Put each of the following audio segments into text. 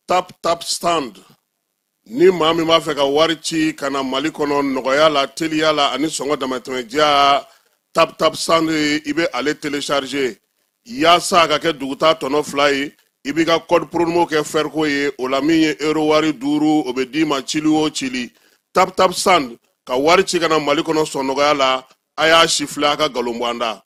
Tap Tap Send. Ni maa min b'a fɛ ka wari ci ka na Mali kɔnɔ nɔgɔya la, teliya la ani sɔngɔ damatɛmɛdiya, Tap Tap Send, i bɛ ale télécharger yaasa a ka kɛ dugutaa tɔnɔ 2 ye. I b'i ka code promo kɛ Ferco ye, o la min ye euro wari 5, o bɛ d'i ma cili o cili. Tap Tap Send ka wari ci ka na Mali kɔnɔ sɔn nɔgɔya la, a y'a sifilɛ a ka nkalon bɔ an da.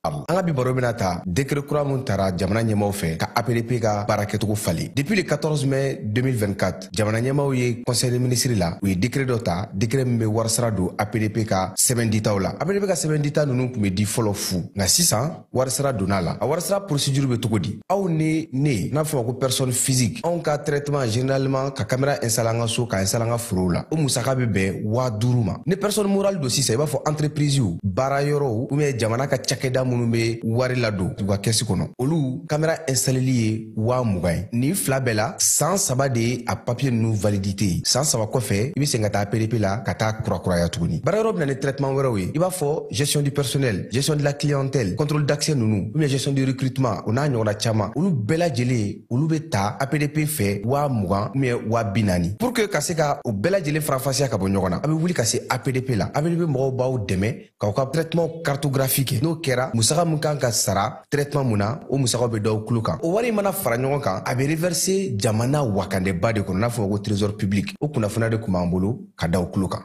An ka bi baro bɛna ta décret kura mun tara jamana ɲɛmaaw fɛ ka APDP ka baara kɛcogo falen. Depuis le 14 mai 2024, jamana ɲɛmaaw ye conseil des ministres la, u ye décret dɔ ta, décret min bɛ warisara don APDP ka sɛbɛn ditaw la. APDP ka sɛbɛn dita ninnu tun bɛ di fɔlɔ fu, nka sisan warisara donna la. A warisara procédure bɛ cogo di? Aw ni ne, n'a fɔ ma ko personne physique, anw ka traitement généralement ka caméra installer an ka so, ka installer an ka forow la, o musaka bɛ bɛn 5000 ma. Ni personne morale don sisan, i b'a fɔ entreprise, baara yɔrɔw ou bien jamana ka cakɛda minnu bɛ wari ladon u ka kɛsi kɔnɔ, olu caméra installeli ye 20,000 ye. Nin fila bɛɛ la, san 3 de ye a papier ninnu validité ye. San 3 kɔfɛ, i bɛ segin ka taa APDP la ka taa kurakuraya tuguni. Baara yɔrɔ bɛ na ni traitement wɛrɛw ye, i b'a fɔ gestion du personnel, gestion de la clientèle, contrôle d'accès ninnu, ou bien gestion du recrutement, o n'a ɲɔgɔnna caman. Olu bɛɛ lajɛlen, olu bɛ ta APDP fɛ 20,000 ou bien 40,000. Pour que ka se ka o bɛɛ lajɛlen faranfasiya ka bɔ ɲɔgɔn na, a bɛ wuli ka se APDP la. APDP mɔgɔw b'aw dɛmɛ k'aw ka traitement cartographie kɛ. N'o kɛra, musaka mun kan ka sara traitement mun na, o musakaw bɛ d'aw tulo kan. O wari mana fara ɲɔgɔn kan, a bɛ reverser jamana wakandeba de kɔnɔ, n'a fɔ ko trésor public. O kunnafoniya de tun b'an bolo ka d'aw tulo kan.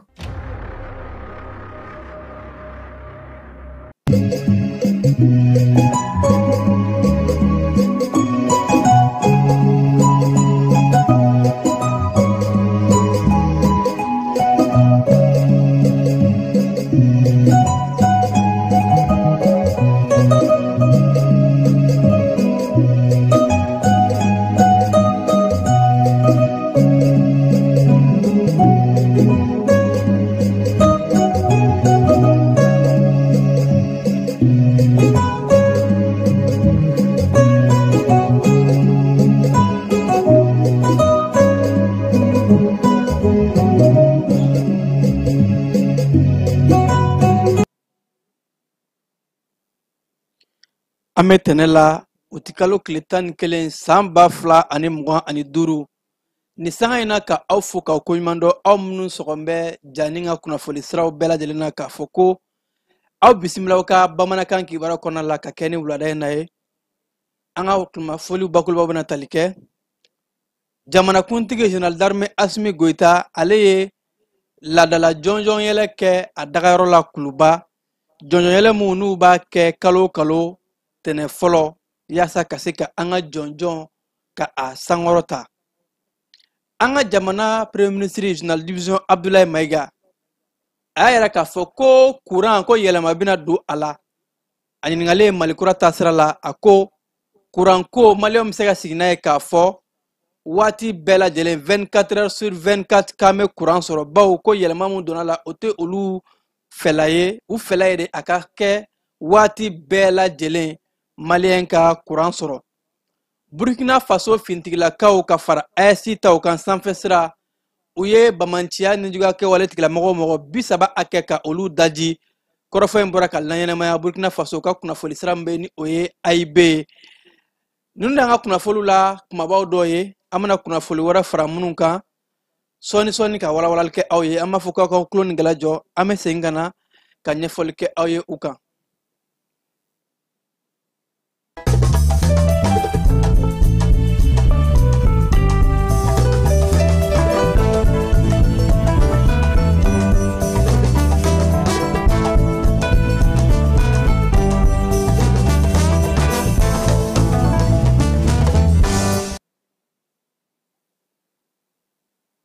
An bɛ tɛnɛ la utikalo tile 11 san 2025. Nin sanga in na ka aw fo k'aw koɲuman dɔn, aw minnu sɔgɔn bɛ ja ni ka kunnafoni siraw bɛɛ lajɛlen na, k'a fɔ ko aw bisimila aw ka bamanankan kibaruya kɔnɔna la ka kɛ ni wulada in na ye. An ka kunnafoniw bakurubaw bɛna tali kɛ jamanakuntigi général d'armée Assimi Goïta, ale ye laadala jɔnjɔn yɛlɛ kɛ a dagayɔrɔ la Kuluba. Jɔnjɔn yɛlɛ mun n'u b'a kɛ kalo o kalo tɛnɛ fɔlɔ yaasa ka se ka an ka jɔnjɔn ka a sankɔrɔta. An ka jamana premier ministre général division Abdoulaye Maïga, a y'a yira k'a fɔ ko courant ko yɛlɛma bɛna don a la. A ɲininkalen Mali kura taasira la, a ko courant ko maliyɛnw bɛ se ka sigi n'a ye k'a fɔ waati bɛɛ lajɛlen 24 heures sur 24 k'an bɛ courant sɔrɔ, bawo ko yɛlɛma mun donna la o tɛ olu fɛla ye, u fɛla ye de a ka kɛ waati bɛɛ lajɛlen maliyɛn ka courant sɔrɔ. Burkina Faso fintigilakaw ka fara AES taw kan sanfɛ sira, u ye bamanciya nijuguya kɛwale tigilamɔgɔw mɔgɔ 30 hakɛ ka olu daji. Kɔrɔfɔ in bɔra ka laɲɛnamaya Burkina Faso ka kunnafoni sira min bɛ ni o ye AIB ye. Ninnu y'an ka kunnafoniw la kumabaw dɔw ye, an bɛna kunnafoni wɛrɛ fara minnu kan sɔɔni sɔɔni ka walawalali kɛ aw ye. An b'a fɔ k'aw ka tulo ni gɛlɛ jɔ, an bɛ segin ka na ka ɲɛfɔli kɛ aw ye u kan.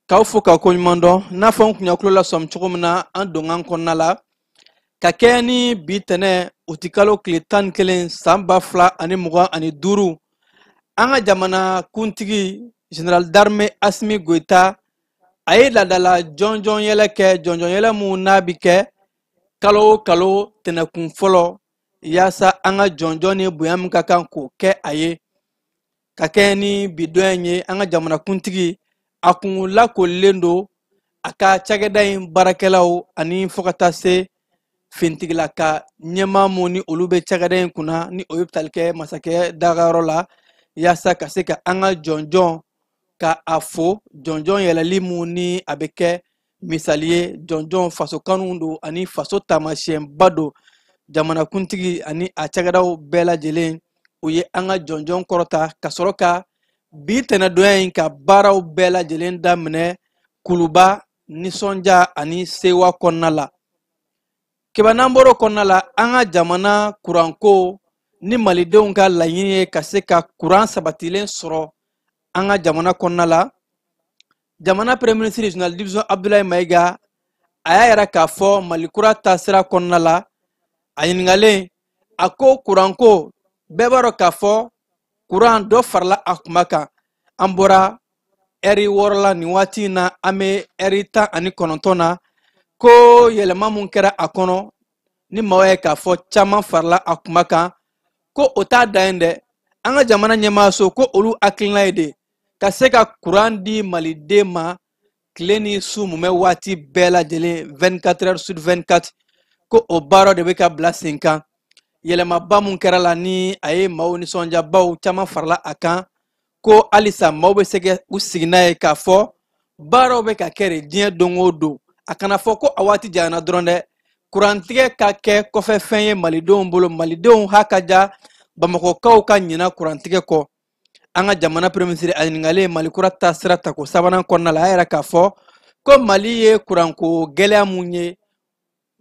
K'aw fo k'aw koɲuman dɔn, n'a fɔ n kun y'a tulo lasɔmi cogo min na an donkan kɔnɔna la, ka kɛɲɛ ni bi tɛnɛ utikalo tile 11 san 2025, an ka jamana kuntigi général d'armée Assimi Goïta, a ye laadala jɔnjɔn yɛlɛ kɛ, jɔnjɔn yɛlɛ mun n'a bi kɛ kalo o kalo tɛnɛkun fɔlɔ, yaasa an ka jɔnjɔn ni bonya min ka kan k'o kɛ a ye. Ka kɛɲɛ ni bi don in ye, an ka jamana kuntigi a kun lakolilen don a ka cakɛda in baarakɛlaw ani fo ka taa se fintigilaka ɲɛmaa mun ni olu bɛ cakɛda in kunna, ni o ye tali kɛ masakɛ dagayɔrɔ la, yaasa ka se ka an ka jɔnjɔn ka a fo jɔnjɔn yɛlɛli mun ni a bɛ kɛ misali ye jɔnjɔn faso kanu don ani faso taamasiyɛnba don jamanakuntigi ani a cakɛdaw bɛɛ lajɛlen u ye an ka jɔnjɔn kɔrɔta ka sɔrɔ ka bi tɛnɛdonya in ka baaraw bɛɛ lajɛlen daminɛ Kuluba nisɔndiya ani sewa kɔnɔna la. Keba n'an bɔr'o kɔnɔna la, an ka jamana kuranko ni malidenw ka laɲini ye ka se ka kuran sabatilen sɔrɔ an ka jamana kɔnɔna la. Jamana premier ministre général division Abdoulaye Maïga a y'a yira k'a fɔ Mali kura taasira kɔnɔna la, a ɲininkalen a ko kuranko bɛɛ b'a dɔn k'a fɔ kuran dɔ farala a kuma kan. An bɔra ɛri 6 la nin waati in na, an bɛ ɛri 19 na, ko yɛlɛma mun kɛra a kɔnɔ ni maaw ye k'a fɔ caman farala a kuma kan, ko o t'a dan ye dɛ. An ka jamana ɲɛmaayaso ko olu hakilina ye de ka se ka kuran di maliden ma tile ni su mumɛ waati bɛɛ lajɛlen 24 heures sur 24, ko o baara de bɛ ka bila sen kan. Yɛlɛmaba mun kɛra la ni a ye maaw nisɔndiyabaw caman farala a kan, ko halisa maaw bɛ se ka u sigi n'a ye k'a fɔ baaraw bɛ ka kɛ de diɲɛ don o don. A kana fɔ ko a waati janyana dɔrɔn dɛ, kurantigɛ ka kɛ kɔfɛfɛn ye malidenw bolo, malidenw ha ka ja bamakɔkaw ka ɲina kurantigɛ kɔ. An ka jamana premier ministre a ɲininkalen Mali kura taasira tako sabanan kɔnɔna la, a y'a yira k'a fɔ ko Mali ye kuranko gɛlɛya mun ye,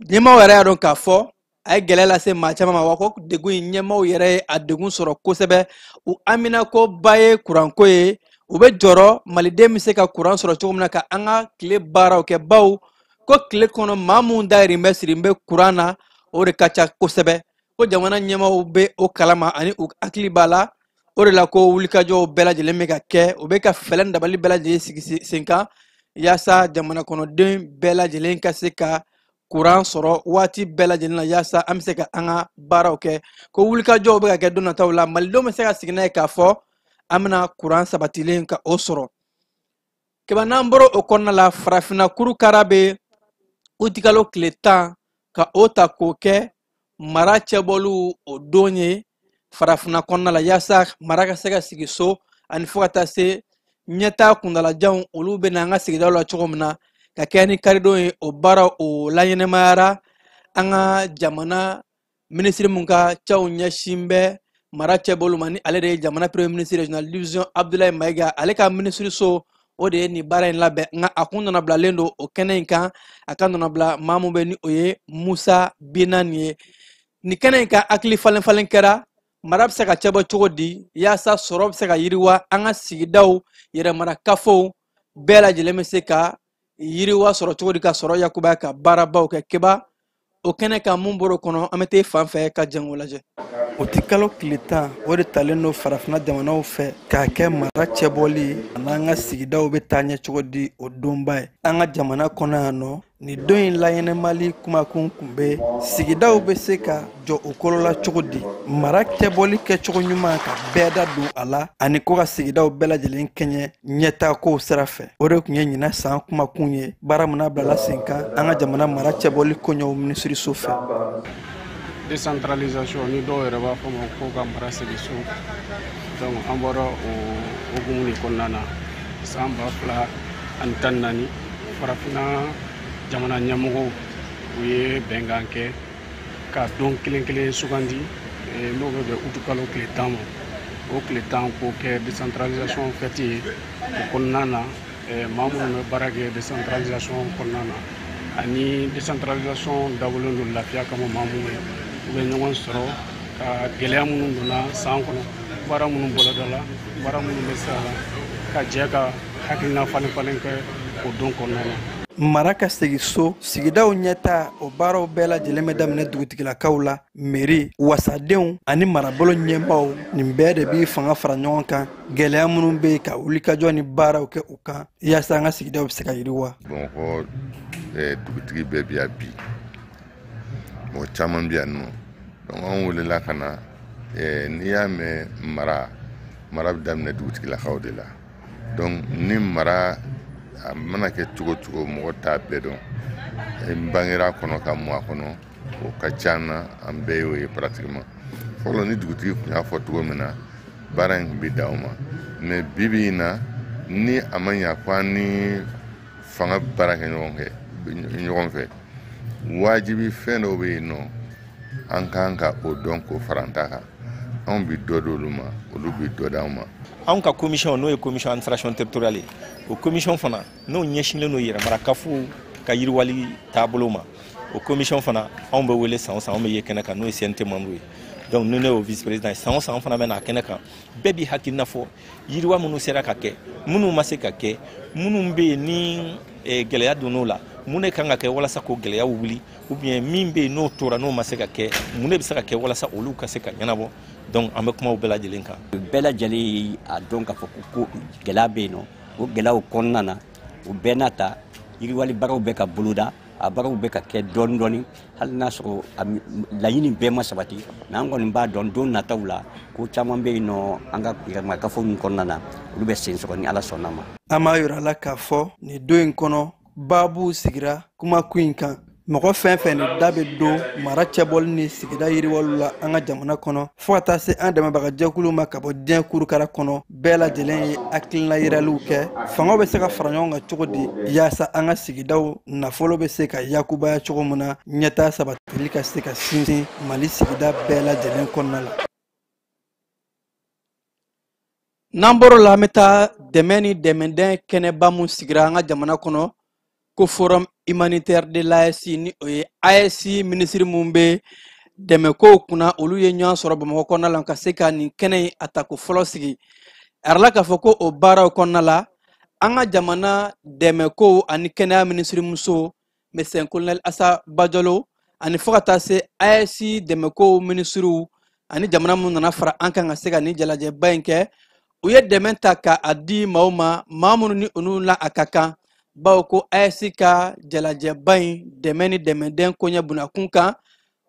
ɲɛmaaw yɛrɛ y'a dɔn k'a fɔ a ye gɛlɛya lase maa caman ma, wa ko degun in ɲɛmaaw yɛrɛ ye a degun sɔrɔ kosɛbɛ. U haminakoba ye kuranko ye, u bɛ jɔrɔ maliden bɛ se ka kuran sɔrɔ cogo min na ka an ka tile baaraw kɛ, bawo ko tile kɔnɔ maa mun dayirimɛ siri bɛ kuran na o de ka ca kosɛbɛ. Ko jamana ɲɛmaaw bɛ o kalama ani u hakili b'a la, o de la ko wulikajɔw bɛɛ lajɛlen bɛ ka kɛ, u bɛ ka fɛɛrɛ dabali bɛɛ lajɛlen sigi sen kan yaasa jamana kɔnɔden bɛɛ lajɛlen ka se ka kuran sɔrɔ waati bɛɛ lajɛlen na, yaasa an bɛ se ka an ka baaraw kɛ. Ko wulikajɔw bɛ ka kɛ don nataw la, malidenw bɛ se ka sigi n'a ye k'a fɔ an bɛna kuran sabatilen ka o sɔrɔ. Keba n'an bɔra o kɔnɔna la, farafinna kurukara bɛ utikalo tile 10 ka o ta k'o kɛ mara cɛbɔliw o don ye farafinna kɔnɔna la, yaasa mara ka se ka sigi so ani fo ka taa se ɲɛtaa kuntalajanw olu bɛ na an ka sigidaw la cogo min na ka kɛ ni karidon ye. O baara o laɲɛnɛmayara an ka jamana minisiri mun ka caw ɲɛsin bɛ mara cɛbɔliw ma, ni ale de ye jamana premier ministre général division Abdoulaye Maïga, ale ka minisiriso o de ye nin baara in labɛn. Nka a kun nana bilalen don o kɛnɛ in kan, a ka nana bila maa mun bɛ ni o ye Musa Binani ye. Nin kɛnɛ in kan hakili falen falen kɛra, mara bɛ se ka cɛbɔ cogo di yaasa sɔrɔ bɛ se ka yiriwa an ka sigidaw yɛrɛmara kafow bɛɛ lajɛlen bɛ se ka yiriwa sɔrɔ cogo di ka sɔrɔ yakubaya ka baarabaw kɛ. Keba o kɛnɛ kan mun bɔr'o kɔnɔ, an bɛ taa fan fɛ ka jango lajɛ. O ti kalo tile 10 o de talen don farafinna jamanaw fɛ k'a kɛ mara cɛbɔli an'an ka sigidaw bɛ taa ɲɛ cogo di o donba ye. An ka jamana kɔnɔ yan nɔ, nin don in laɲɛnɛmali kumakun kun bɛ sigidaw bɛ se ka jɔ u kolo la cogo di, mara cɛbɔli kɛcogo ɲuman ka bɛɛ da don a la ani ko ka sigidaw bɛɛ lajɛlen kɛɲɛ ɲɛtaakow sira fɛ. O de tun ye ɲinan san kumakun ye, baara min bilala sen kan an ka jamana mara cɛbɔli koɲɛw minisiriso fɛ. Décentralisation ni dɔw yɛrɛ b'a fɔ ma ko ka mara segin so, donc an bɔra o hukumu de kɔnɔna na san 2014 farafinna jamana ɲɛmɔgɔw u ye bɛnkan kɛ ka don kelen kelen sugandi n'o bɛ bɛn utukalo tile 10 ma. O tile 10 k'o kɛ décentralisation fête ye. O kɔnɔna na maa minnu bɛ baara kɛ décentralisation kɔnɔna na ani décentralisation dabɔlen don lafiya kama maa minnu ye, u bɛ ɲɔgɔn sɔrɔ ka gɛlɛya minnu donna san kɔnɔ, baara minnu bolodala la, baara minnu bɛ sira la, ka jɛ ka hakilina falen falen kɛ o don kɔnɔna na. Mara ka segin so, sigidaw ɲɛta o baaraw bɛɛ lajɛlen bɛ daminɛ dugutigilakaw la, meri, wasadenw ani marabolo ɲɛmaaw, nin bɛɛ de b'i fanga fara ɲɔgɔn kan gɛlɛya minnu bɛ yen ka wulikajɔ ni baaraw kɛ u kan yaasa an ka sigidaw bɛ se ka yiriwa. Bamakɔ dugutigi bɛɛ bi yan bi, mɔgɔ caman bi yan nɔ, donc anw welela ka na. N'i y'a mɛn mara, mara bɛ daminɛ dugutigilakaw de la, donc ni mara a mana kɛ cogo cogo mɔgɔ t'a bɛɛ dɔn. N bangera a kɔnɔ ka mɔ a kɔnɔ, o ka ca na, an bɛɛ y'o ye pratiquement. Fɔlɔ ni dugutigi tun y'a fɔ cogo min na, Baara in tun bɛ dan o ma. Mais bi bi in na, ni a ma ɲa ko an ni fanga baara kɛ ɲɔgɔn fɛ, wajibi fɛn dɔw bɛ yen nɔ, an kan ka o dɔn k'o fara an ta kan. Anw bi dɔ d'olu ma, olu bi dɔ d'anw ma. Anw ka commission, n'o ye commission administration territoriale ye, o commission fana n'o ɲɛsinlen don yɛrɛmarakafo ka yiriwali taabolo ma, o commission fana anw bɛ wele san o san, anw bɛ ye kɛnɛ kan, n'o ye CNT membre ye. Donc ni ne y'o vice président ye, san o san an fana bɛ na kɛnɛ kan, bɛɛ b'i hakilina fɔ yiriwa minnu sera ka kɛ, minnu ma se ka kɛ, minnu bɛ yen ni gɛlɛya donn'o la, mun de kan ka kɛ walasa k'o gɛlɛyaw wuli, ou bien min bɛ yen n'o tora n'o ma se ka kɛ, mun de bɛ se ka kɛ walasa olu ka se ka ɲɛnabɔ. Donc an bɛ kumaw bɛɛ lajɛlen kan. Bɛɛ lajɛlen y'a dɔn k'a fɔ ko gɛlɛya bɛ yen nɔ. O gɛlɛyaw kɔnɔna na, o bɛɛ n'a ta, yiriwali baaraw bɛ ka boloda, a baaraw bɛ ka kɛ dɔɔni dɔɔni, hali n'a sɔrɔ laɲini bɛɛ ma sabati. Mais an kɔni b'a dɔn don nataw la ko caman bɛ yen nɔ an ka yɛrɛmarakafo ninnu kɔnɔna na, olu bɛ sen sɔrɔ ni Ala sɔnna ma. An b'a yira la k'a fɔ nin don in kɔnɔ, baabuw sigira kumakun in kan. Mɔgɔ fɛn fɛn ni da bɛ don mara cɛbɔli ni sigida yiriwaliw la an ka jamana kɔnɔ, fo ka taa se an dɛmɛbagajɛkuluw ma ka bɔ diɲɛ kurukara kɔnɔ, bɛɛ lajɛlen ye hakilina yiraliw kɛ. Fangaw bɛ se ka fara ɲɔgɔn kan cogo di yaasa an ka sigidaw nafolo bɛ se ka yakubaya cogo min na, ɲɛtaa sabatili ka se ka sinsin Mali sigida bɛɛ lajɛlen kɔnɔna la. N'an bɔr'o la, an bɛ taa dɛmɛ ni dɛmɛdɛn kɛnɛba mun sigira an ka jamana kɔnɔ, ko forum humanitaire de l'AES, ni o ye AES minisiri mun bɛ dɛmɛkow kunna, olu ye ɲɔgɔn sɔrɔ Bamakɔ kɔnɔna la ka se ka nin kɛnɛ in a tako fɔlɔ sigi. A yirala k'a fɔ ko o baaraw kɔnɔna la, an ka jamana dɛmɛkow ani kɛnɛya minisirimuso Médecin Colonel Assa Badiolo, ani fo ka taa se AES dɛmɛkow minisiriw ani jamana minnu nana fara an kan ka se ka nin jalajɛba in kɛ, u ye dɛmɛ ta ka a di maaw ma, maa minnu ni olu la a ka kan, bawo ko AES ka jalajɛba in dɛmɛ ni dɛmɛdɛn koɲɛ bunakun kan,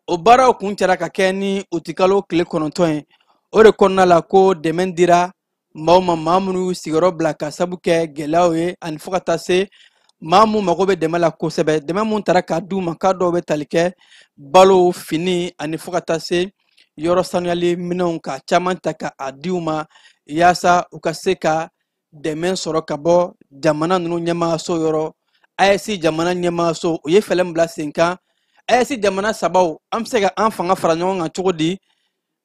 o baaraw kun cɛra ka kɛ ni utikalo tile 9 ye. O de kɔnɔna la ko dɛmɛ dira maaw ma, maa minnu y'u sigiyɔrɔ bila ka sabu kɛ gɛlɛyaw ye, ani fo ka taa se maa mun mago bɛ dɛmɛ la kosɛbɛ. Dɛmɛ mun tara k'a d'u ma, k'a dɔw bɛ tali kɛ balo, fini, ani fo ka taa se yɔrɔ sanuyali minɛnw, ka caman ta ka a di u ma yaasa u ka se ka dɛmɛ sɔrɔ ka bɔ jamana ninnu ɲɛmaaso yɔrɔ. AES jamana ɲɛmaaso, u ye fɛɛrɛ min bila sen kan, AES jamana sabaw, an bɛ se ka an fanga fara ɲɔgɔn kan cogo di,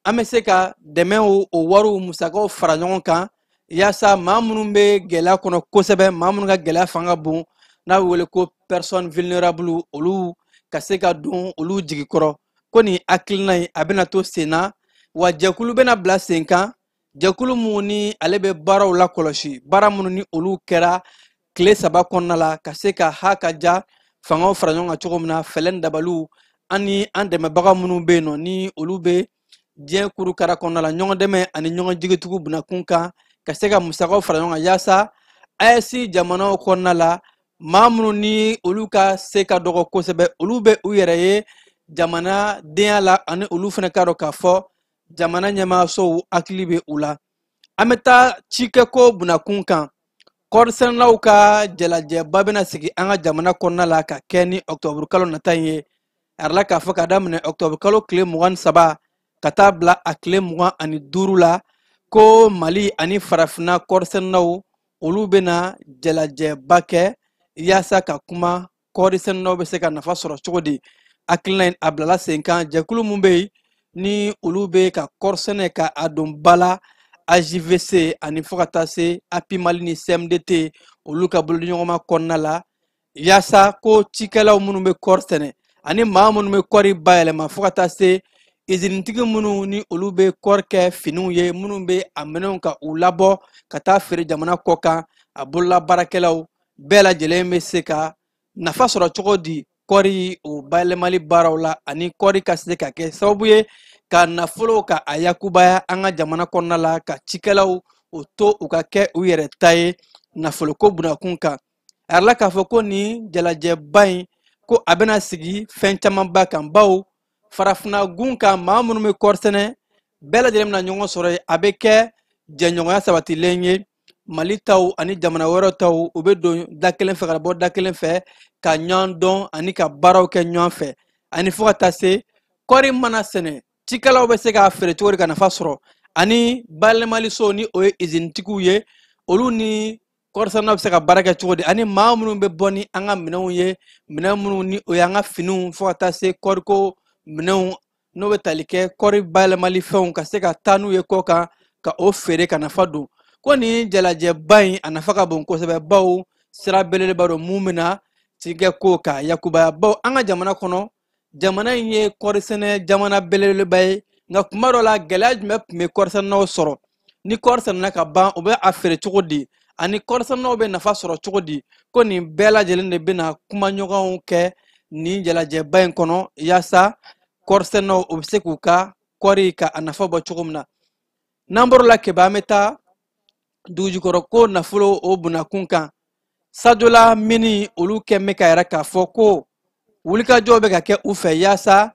an bɛ se ka dɛmɛw o wariw musakaw fara ɲɔgɔn kan yaasa maa minnu bɛ gɛlɛya kɔnɔ kosɛbɛ, maa minnu ka gɛlɛya fanga bon, n'a bɛ wele ko personne vulnérable, olu ka se ka don olu jigi kɔrɔ. Ko nin hakilina in a bɛna to sen na, wa jɛkulu bɛna bila sen kan, jɛkulu mun ni ale bɛ baaraw lakɔlɔsi, baara minnu ni olu kɛra tile 3 kɔnɔna la, ka se ka ha ka ja fangaw fara ɲɔgɔn kan cogo min na, fɛɛrɛ ni dabaliw ani an dɛmɛbaga minnu bɛ yen nɔ ni olu bɛ diɲɛ kurukara kɔnɔna la, ɲɔgɔn dɛmɛ ani ɲɔgɔn jigitugu bunakun kan, ka se ka musakaw fara ɲɔgɔn kan yaasa AES jamanaw kɔnɔna la, maa minnu ni olu ka se ka dɔgɔ kosɛbɛ, olu bɛ u yɛrɛ ye jamana denya la, ani olu fana k'a dɔn k'a fɔ jamana ɲɛmaasow hakili bɛ u la. An bɛ taa cikɛko bunakun kan. Kɔɔrisɛnɛlaw ka jalajɛba bɛna sigi an ka jamana kɔnɔna la ka kɛ ni ɔkutɔburu kalo nata in ye. A yirala k'a fɔ k'a daminɛ ɔkutɔburu kalo tile 23 ka taa bila a tile 25 la, ko Mali ani farafinna kɔɔrisɛnɛlaw olu bɛna jalajɛba kɛ yaasa ka kuma kɔɔrisɛnɛlaw bɛ se ka nafa sɔrɔ cogo di. Hakilina in a bilala sen kan jɛkulu mun bɛ yen ni olu bɛ ka kɔɔrisɛnɛ ka a don ba la, AJVC ani fo ka taa se API Mali ni CMDT olu ka bolodiɲɔgɔnma kɔnɔna la, yaasa ko cikɛlaw minnu bɛ kɔɔri sɛnɛ ani maa minnu bɛ kɔɔri bayɛlɛma, fo ka taa se izinitigi minnu ni olu bɛ kɔɔri kɛ finiw ye, minnu bɛ a minɛnw ka u labɔ ka taa feere jamana kɔ kan, a bololabaarakɛlaw bɛɛ lajɛlen bɛ se ka nafa sɔrɔ cogo di kɔɔri o bayɛlɛmali baaraw la, ani kɔɔri ka se ka kɛ sababu ye ka nafolo ka a yakubaya an ka jamana kɔnɔna la, ka cikɛlaw o to u ka kɛ u yɛrɛ ta ye nafoloko bunakun kan. A yirala k'a fɔ ko nin jalajɛba in ko a bɛna sigi fɛn camanba kan, bawo farafinna gun kan maa minnu bɛ kɔɔri sɛnɛ bɛɛ lajɛlen bɛna ɲɔgɔn sɔrɔ yen, a bɛ kɛ jɛɲɔgɔnya sabatilen ye. Mali taw ani jamana wɛrɛw taw, u bɛ don da kelen fɛ ka bɔ da kelen fɛ, ka ɲɔgɔn dɔn ani ka baaraw kɛ ɲɔgɔn fɛ, ani fo ka taa se kɔɔri mana sɛnɛ cikɛlaw bɛ se k'a feere cogo di ka nafa sɔrɔ, Ani bayɛlɛmaliso ni o ye izinitigiw ye, olu ni kɔɔrisɛnɛnaw bɛ se ka baara kɛ cogo di, ani maa minnu bɛ bɔ ni an ka minɛnw ye, minɛn minnu ni o y'an ka finiw fo ka taa se kɔɔriko minɛnw n'o bɛ tali kɛ kɔɔri bayɛlɛmali fɛnw ka se ka taa n'u ye kɔ kan ka o feere ka nafa don. Ko nin jalajɛba in a nafa ka bon kosɛbɛ, bawo sira belebeleba don mun bɛna cikɛ ko ka yakubaya, bawo an ka jamana kɔnɔ, jamana in ye kɔɔrisɛnɛ jamana belebeleba ye. Nka kuma dɔ la gɛlɛya jumɛn tun bɛ kɔɔrisɛnɛnaw sɔrɔ? Ni kɔɔri sɛnɛna ka ban, u bɛ a feere cogo di, ani kɔɔrisɛnɛnaw bɛ nafa sɔrɔ cogo di? Ko nin bɛɛ lajɛlen de bɛna kumaɲɔgɔnw kɛ nin jalajɛba in kɔnɔ, yaasa kɔɔrisɛnɛnaw u bɛ se k'u ka kɔɔri ka a nafa bɔ cogo min na. N'an bɔr'o la Keba, an bɛ taa dugujukɔrɔ ko nafolo o bunakun kan. Sajola mini olu kɛn bɛ ka yɛrɛ k'a fɔ ko wulikajɔw bɛ ka kɛ u fɛ yaasa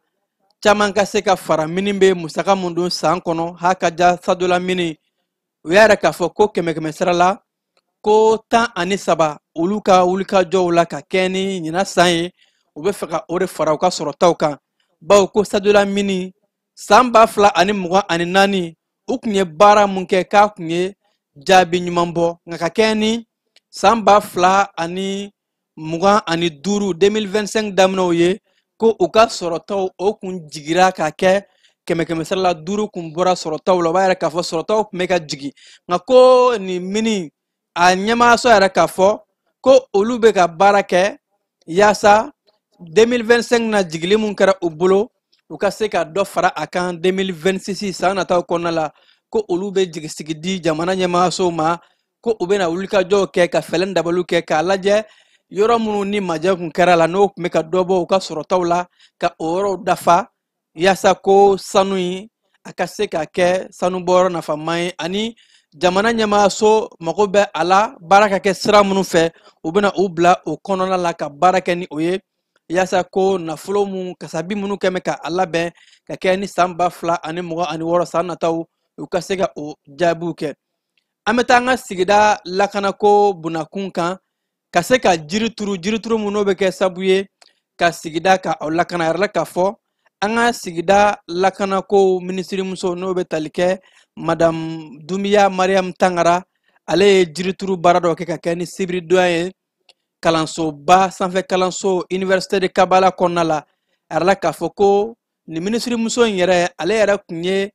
caman ka se ka fara mini bɛ musaka mun don san kɔnɔ. Ha ka ja Sajola mini, u y'a yɛrɛ k'a fɔ ko kɛmɛ kɛmɛ sara la ko 13 olu ka wulikajɔw la ka kɛ ni ɲinan san ye, u bɛ fɛ ka o de fara u ka sɔrɔtaw kan, bawo ko Sajola mini san 2024 u tun ye baara mun kɛ k'a tun ye jaabi ɲuman bɔ, nka ka kɛ ni san 2025 2025 daminɛw ye, ko u ka sɔrɔtaw o kun jigira ka kɛ kɛmɛ kɛmɛ sara la 5 kun bɔra sɔrɔtaw la. O b'a yɛrɛ k'a fɔ sɔrɔtaw tun bɛ ka jigin, nka ko nin mini a ɲɛmaayaso yɛrɛ k'a fɔ ko olu bɛ ka baara kɛ yaasa 2025 na jigili mun kɛra u bolo, u ka se ka dɔ fara a kan 2026 san nataw kɔnɔna la. Ko olu bɛ jigisigi di jamana ɲɛmaayasow ma, ko u bɛna wulikajɔw kɛ ka fɛɛrɛ dabaliw kɛ k'a lajɛ yɔrɔ minnu ni majɛ kun kɛra la n'o tun bɛ ka dɔ bɔ u ka sɔrɔtaw la, ka o yɔrɔw dafa yaasa ko sanu in a ka se ka kɛ sanubɔyɔrɔ nafama ye, ani jamana ɲɛmaayaso mago bɛ a la baara ka kɛ sira minnu fɛ, u bɛna u bila o kɔnɔna la ka baara kɛ ni o ye, yaasa ko nafolo mun kasabi minnu kɛn bɛ ka a labɛn ka kɛ ni san 2026 san nataw, u ka se ka o jaabiw kɛ. An bɛ taa an ka sigida lakanako bunakun kan, ka se ka jiri turu, jirituru mun n'o bɛ kɛ sababu ye ka sigida ka o lakana. Yɛrɛ la k'a fɔ an ka sigida lakanako minisirimuso n'o bɛ tali kɛ Madame Doumbia Mariam Tangara, ale ye jirituru baara dɔ kɛ ka kɛ ni sibiridonya ye kalansoba sanfɛ kalanso Université de Kabala kɔnɔna la. A yɛrɛ la k'a fɔ ko nin minisirimuso in yɛrɛ, ale yɛrɛ tun ye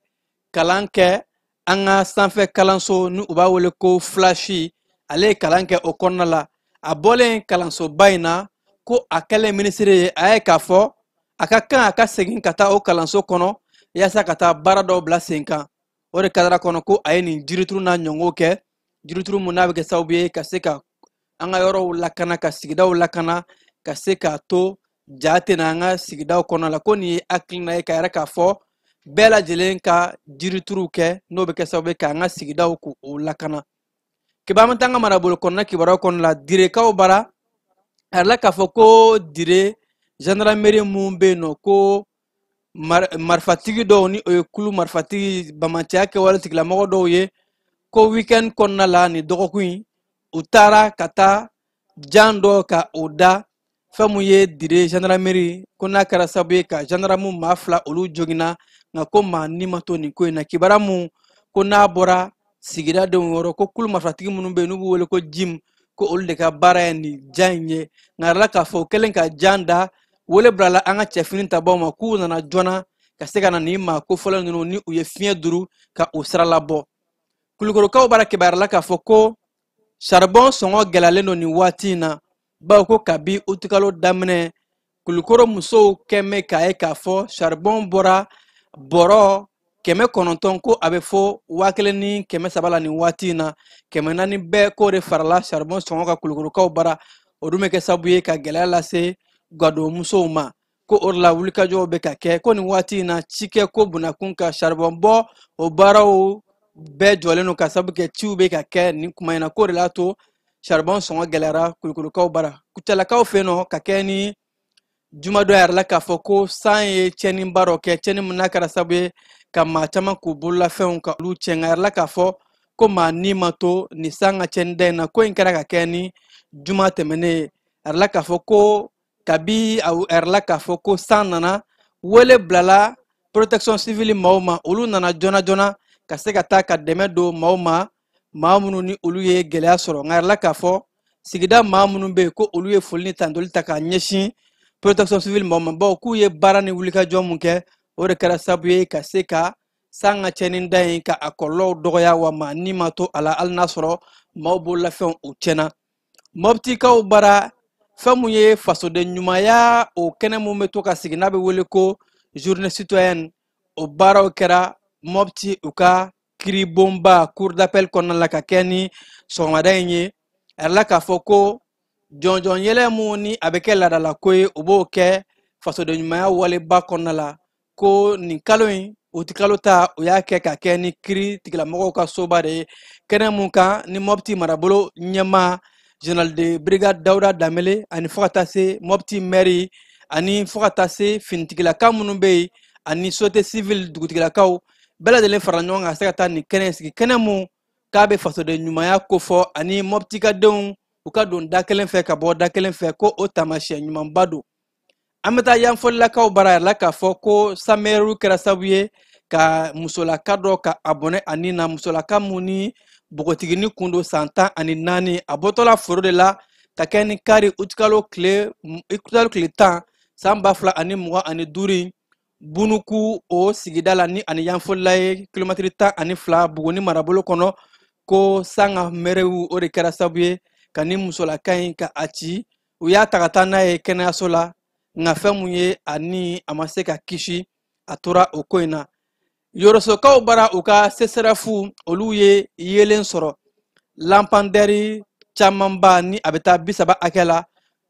kalan kɛ an ka sanfɛ kalanso ni u b'a wele ko Flashi, ale ye kalan kɛ o kɔnɔna la. A bɔlen kalansoba in na, ko a kɛlen minisiri ye, a ye k'a fɔ a ka kan a ka segin ka taa o kalanso kɔnɔ yaasa ka taa baara dɔw bila sen kan. O de kadara kɔnɔ ko a ye nin jirituru n'a ɲɔngɔn kɛ, jirituru mun n'a bɛ kɛ sababu ye ka se ka an ka yɔrɔw lakana, ka sigidaw lakana, ka se k'a to ja tɛna an ka sigidaw kɔnɔ la. Ko nin ye hakilina ye ka yɛrɛ k'a fɔ bɛɛ lajɛlen ka jirituru kɛ, n'o bɛ kɛ sababu ye k'an ka sigidaw k'o lakana. Kiba, an bɛ taa an ka marabolo kɔnɔna kibaruyaw kɔnɔ la. Direkaw bara, a yɛrɛ la k'a fɔ ko Dire gendarmerie mun bɛ yen nɔ, ko marifatigi dɔw ni o ye kulu marifatigi bamanciya kɛwale tigilamɔgɔ dɔw ye, ko weekend kɔnɔna la nin dɔgɔkun in, u taara ka taa jan dɔ ka o da fɛn mun ye Dire gendarmerie, ko n'a kɛra sababu ye ka gendarme maa 2 olu joginna, nka ko maa ni ma to nin ko in na. Kibaruya mun ko n'a bɔra sigida denw yɔrɔ, ko kulu marifatigi minnu bɛ yen n'u b'u wele ko Jim, ko olu de ka baara ye nin jan in ye. Nka a yɛrɛ la k'a fɔ u kɛlen ka jan da, wele bilala an ka cɛfini tabaw ma k'u nana joona ka se ka na nin maa kofɔlen ninnu ni u ye fiɲɛ duru ka u sira labɔ. Kulukorokaw b'a kibaruya la k'a fɔ ko charbon sɔngɔ gɛlɛyalen don nin waati in na, bawo ko kabi utikalo daminɛ Kulukoro musow kɛn bɛ k'a ye k'a fɔ charbon bɔra bɔrɔ 900 ko a bɛ fɔ 1300 la nin waati in na, 400 bɛɛ k'o de farala charbon sɔngɔ kan Kulukorokaw bara. O dun bɛ kɛ sababu ye ka gɛlɛya lase gadonmusow ma. Ko o de la wulikajɔw bɛ ka kɛ, ko nin waati in na cikɛ ko bunakun ka charbon bɔ o baaraw bɛɛ jɔlen don ka sababu kɛ ciw bɛ ka kɛ nin kuma in na, k'o de l'a to charbon sɔngɔ gɛlɛyara Kulukorokaw bara. Kucalakaw fɛ yen nɔ, ka kɛ ni jumadon yɛrɛ la k'a fɔ ko san ye tiɲɛniba dɔ kɛ, tiɲɛni min n'a kɛra sababu ye ka maa caman k'u bololafɛnw ka olu tiɲɛ, nka a yɛrɛ la k'a fɔ ko maa ni ma to nin san ka tiɲɛni da in na. Ko in kɛra ka kɛ ni juma tɛmɛnen ye. A yɛrɛ la k'a fɔ ko kabi a yɛrɛ la k'a fɔ ko san nana, wele bilala protection civile maaw ma, olu nana joona joona ka se ka taa ka dɛmɛ don maaw ma, maa minnu ni olu ye gɛlɛya sɔrɔ. Nka a yirala k'a fɔ sigida maa minnu bɛ yen ko olu ye foli ni tantoli ta k'a ɲɛsin protection civile maaw ma, bawo k'u ye baara ni wulikajɔ mun kɛ, o de kɛra sababu ye ka se ka san ka cɛnni da in ka a kɔlɔlɔw dɔgɔya, wa maa ni ma to a la hali n'a sɔrɔ maaw bololafɛnw u tiɲɛna. Mɔptikaw bara fɛn mun ye fasoden ɲumanya o kɛnɛ mun bɛ to ka sigi n'a bɛ wele ko journée citoyenne, o baaraw kɛra Mɔpti u ka kiribonba cour d'appel kɔnɔna la ka kɛ ni sɔgɔmada in ye. A yirala k'a fɔ ko jɔnjɔn yɛlɛ mun ni a bɛ kɛ laadalako ye, o b'o kɛ fasoden ɲumanya waleba kɔnɔna la, ko nin kalo in o kalo ta o y'a kɛ ka kɛ ni kiri tigilamɔgɔw ka soba de ye, kɛnɛ mun kan ni Mɔpti marabolo ɲɛmaa général de brigade Dawuda Danbele ani fo ka taa se Mɔpti maire ani fo ka taa se finitigilaka minnu bɛ yen ani société civile dugutigilakaw bɛɛ lajɛlen farala ɲɔgɔn kan ka se ka taa nin kɛnɛ sigi, kɛnɛ mun k'a bɛ fasoden ɲumanya kofɔ ani Mɔptikadenw u ka don da kelen fɛ ka bɔ da kelen fɛ, ko o taamasiyɛn ɲumanba don. An bɛ taa Yanfolilakaw bara yɛrɛ la k'a fɔ ko sameru kɛra sababu ye ka musolaka dɔ ka a bɔnɛ a ni na, musolaka mun ni npogotiginin kun don san 14, a bɔtɔla foro de la ka kɛ ni kari utikalo tile 10 san 2025 Bunuku o sigida la ni ani Yanfolila ye kilomɛtiri 12 Buguni marabolo kɔnɔ, ko sanga merew o de kɛra sababu ye ka ni musolaka in ka a ci. U y'a ta ka taa n'a ye kɛnɛyaso la, nka fɛn mun ye a ni a ma se ka kisi, a tora o ko in na. Yorosokaw bara u ka CSRF olu ye yeelen sɔrɔ, lampandɛri camanba ni a bɛ taa 30 hakɛ la,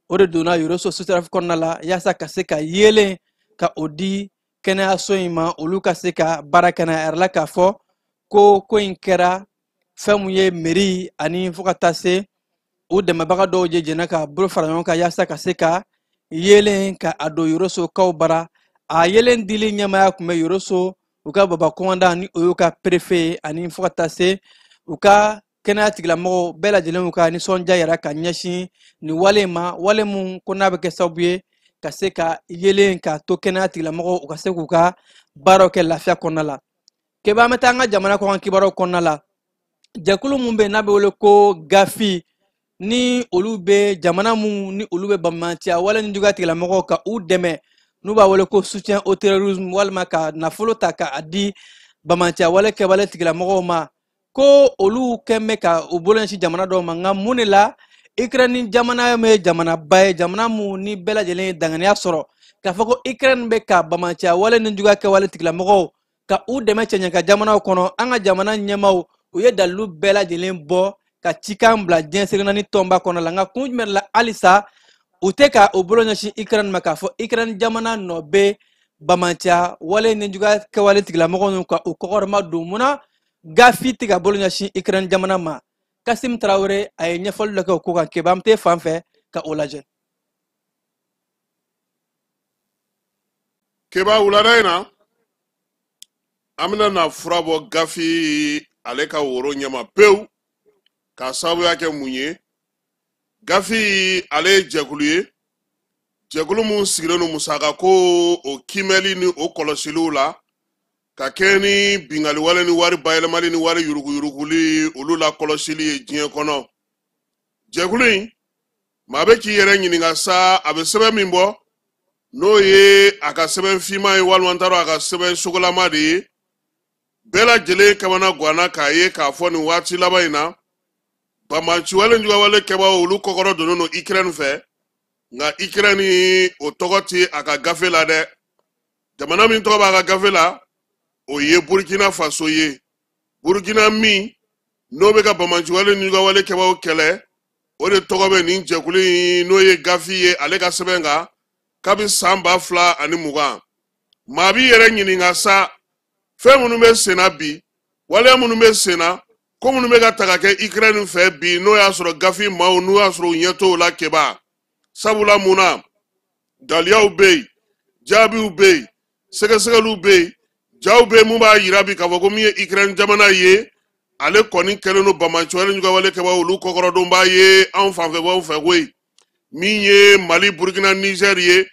o de donna Yoroso CSRF kɔnɔna la yaasa ka se ka yeelen ka o di kɛnɛyaso in ma, olu ka se ka baara kɛ n'a ye. A yirala k'a fɔ ko ko in kɛra fɛn mun ye mairie ani fo ka taa se u dɛmɛbaga dɔw je jɛnna ka bolo fara ɲɔgɔn kan yaasa ka se ka yeelen ka a don Yorosokaw bara. A yeelen dili ɲɛmaaya tun bɛ Yoroso u ka baba kɔmandan ni o y'u ka préfet ye ani fo ka taa se u ka kɛnɛya tigilamɔgɔw bɛɛ lajɛlen ka nisɔndiya yɛrɛ ka ɲɛsin nin wale in ma, wale mun ko n'a bɛ kɛ sababu ye ka se ka yeelen ka to kɛnɛya tigilamɔgɔw u ka se k'u ka baaraw kɛ lafiya kɔnɔna la. Keba, an bɛ taa an ka jamana kɔkan kibaruyaw kɔnɔna la. Jɛkulu mun bɛ yen n'a bɛ wele ko GAFI, ni olu bɛ jamana mun ni olu bɛ banbaanciya wale ni juguya tigilamɔgɔw ka u dɛmɛ, n'u b'a wele ko soutien au terrorisme walima ka nafolo ta k'a di banbaanciya wale kɛwale tigilamɔgɔw ma, ko olu kɛn bɛ ka u bolo ɲɛsin jamana dɔw ma. Nka mun de la Ukraine jamana ye jamanaba ye, jamana mun ni bɛɛ lajɛlen ye danganiya sɔrɔ k'a fɔ ko Ukraine bɛ ka banbaanciya wale ni juguya kɛwale tigilamɔgɔw ka u dɛmɛ cɛɲɛ ka jamanaw kɔnɔ, an ka jamana ɲɛmaaw u ye dalilu bɛɛ lajɛlen bɔ ka cikan bila diɲɛ seleke naani tɔnba kɔnɔ la. Nka kun jumɛn la halisa u tɛ ka u bolo ɲɛsin Ukraine ma k'a fɔ Ukraine jamana nɔ bɛ banbaanciya wale ni juguya kɛwale tigilamɔgɔw ninnu ka u kɔkɔrɔma don? Mun na GAFI tɛ ka bolo ɲɛsin Ukraine jamana ma? Kasim Tarawele a ye ɲɛfɔli dɔ kɛ o ko kan. Keba, an bɛ t'e fan fɛ ka o lajɛ. Keba, wulada in na an bɛna na fura bɔ GAFI ale ka woro ɲɛma pewu, k'a sababuya kɛ mun ye. GAFI ale ye jɛkulu ye, jɛkulu mun sigilen don musakako o kiimɛli ni o kɔlɔsiliw la, ka kɛ ni binkanni wale ni wari bayɛlɛmali ni wari yuruguyuruguli olu la kɔlɔsili ye diɲɛ kɔnɔ. Jɛkulu in maa bɛ k'i yɛrɛ ɲininka sa, a bɛ sɛbɛn min bɔ n'o ye a ka sɛbɛn finman ye walima n t'a dɔn a ka sɛbɛn sogolama de ye, bɛɛ lajɛlen kamana ganna k'a ye k'a fɔ nin waati laban in na banbaanciwale jugawale kɛbaaw olu kɔkɔrɔ donnen don Ukraine fɛ. Nka Ukraine o tɔgɔ tɛ a ka gafe la dɛ. Jamana min tɔgɔ b'a ka gafe la, o ye Burkina Faso ye. Burkina min n'o bɛ ka banbaanciwale ni jugawale kɛbaaw kɛlɛ, o de tɔgɔ bɛ nin jɛkulu in n'o ye GAFI ye ale ka sɛbɛn kan kabi san 2020. Maa b'i yɛrɛ ɲininka sa, fɛn minnu bɛ senna bi, waleya minnu bɛ senna, ko minnu bɛ ka ta ka kɛ Ukraine fɛ bi, n'o y'a sɔrɔ GAFI maaw n'o y'a sɔrɔ u ɲɛ t'o la Keba. Sabula mun na daliyaw bɛ yen, jaabiw bɛ yen, sɛgɛsɛgɛliw bɛ yen, jaw bɛ yen mun b'a yira bi k'a fɔ ko min ye Ukraine jamana ye, ale kɔni kɛlen don banbaanciwale jugawale kɛbaaw olu kɔkɔrɔdonbaa ye anw fanfɛbaw fɛ koyi. Min ye Mali, Burkina, Niger ye,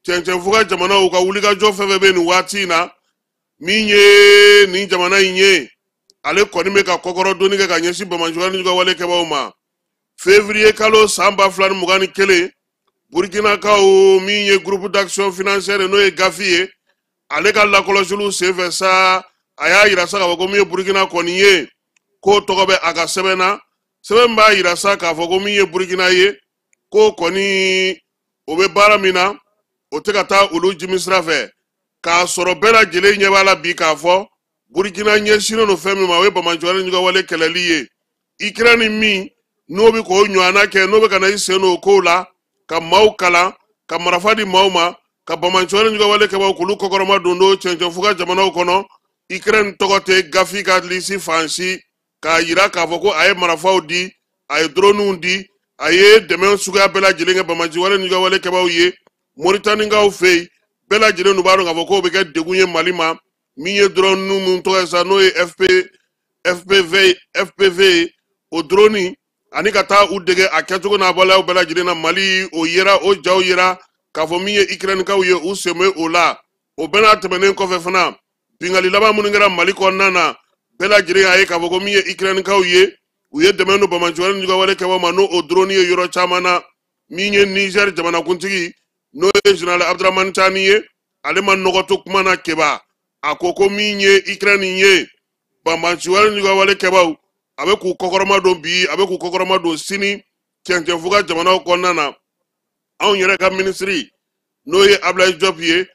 cɛncɛnfuga jamanaw ka wulikajɔ fɛn fɛn bɛ nin waati in na, min ye nin jamana in ye, Ale kɔni bɛ ka kɔkɔrɔ donni kɛ ka ɲɛsin banbaanciwale ni juguya wale kɛbaaw ma. Février kalo san 2021, Burkinakaw min ye groupe d'action financière n'o ye GAFI ye, ale ka lakɔlɔsiliw senfɛ sa, a y'a yira sa k'a fɔ ko min ye Burkina kɔni ye, k'o tɔgɔ bɛ a ka sɛbɛn na. Sɛbɛn b'a yira sa k'a fɔ ko min ye Burkina ye, k'o kɔni o bɛ baara min na, o tɛ ka taa olu jimi sira fɛ. K'a sɔrɔ bɛɛ lajɛlen ɲɛ b'a la bi k'a fɔ Burkina ɲɛsinnen don fɛn min ma, o ye banbaanciwale ni juguya wale kɛlɛli ye. Ukraine min n'o bɛ k'o ɲɔgɔnna kɛ, n'o bɛ ka na i sen don o kow la, ka maaw kalan, ka marifa di maaw ma, ka banbaanciwale ni juguya wale kɛbaaw k'olu kɔkɔrɔma don don cɛncɛnfuga jamanaw kɔnɔ. Ukraine tɔgɔ tɛ GAFI ka lisi fan si k'a yira k'a fɔ ko a ye marifaw di, a ye droniw di, a ye dɛmɛ suguya bɛɛ lajɛlen kɛ banbaanciwale ni juguya wale kɛbaaw ye. Moritanikaw fɛ yen, bɛɛ lajɛlen dun b'a dɔn k'a fɔ k'o bɛ kɛ degun ye Mali ma. Min ye drone min tɔgɔ ye sa, n'o ye FPV ye, o drone ani ka taa u dege a kɛcogo n'a waleyaw bɛɛ lajɛlen na Mali, o yera, o jaw yera k'a fɔ min ye Ukrainekaw ye, u sen bɛ o la. O bɛɛ n'a tɛmɛnen kɔfɛ fana, binkanni laban minnu kɛra Mali kɔnɔna na, bɛɛ lajɛlen y'a ye k'a fɔ ko min ye Ukrainekaw ye, u ye dɛmɛ don banbaanciwale ni juguya wale kɛbaaw ma n'o drone ye yɔrɔ caman na. Min ye Niger jamanakuntigi n'o ye Général Abdramane Tiani ye, ale ma nɔgɔ to kuma na Keba. A ko ko min ye Ukraine ye, banbaanciwale ni juguya wale kɛbaaw, a bɛ k'u kɔkɔrɔma don bi, a bɛ k'u kɔkɔrɔma don sini cɛncɛnfuga jamanaw kɔnɔna na. Anw yɛrɛ ka minisiri n'o ye Ablaye Diop ye,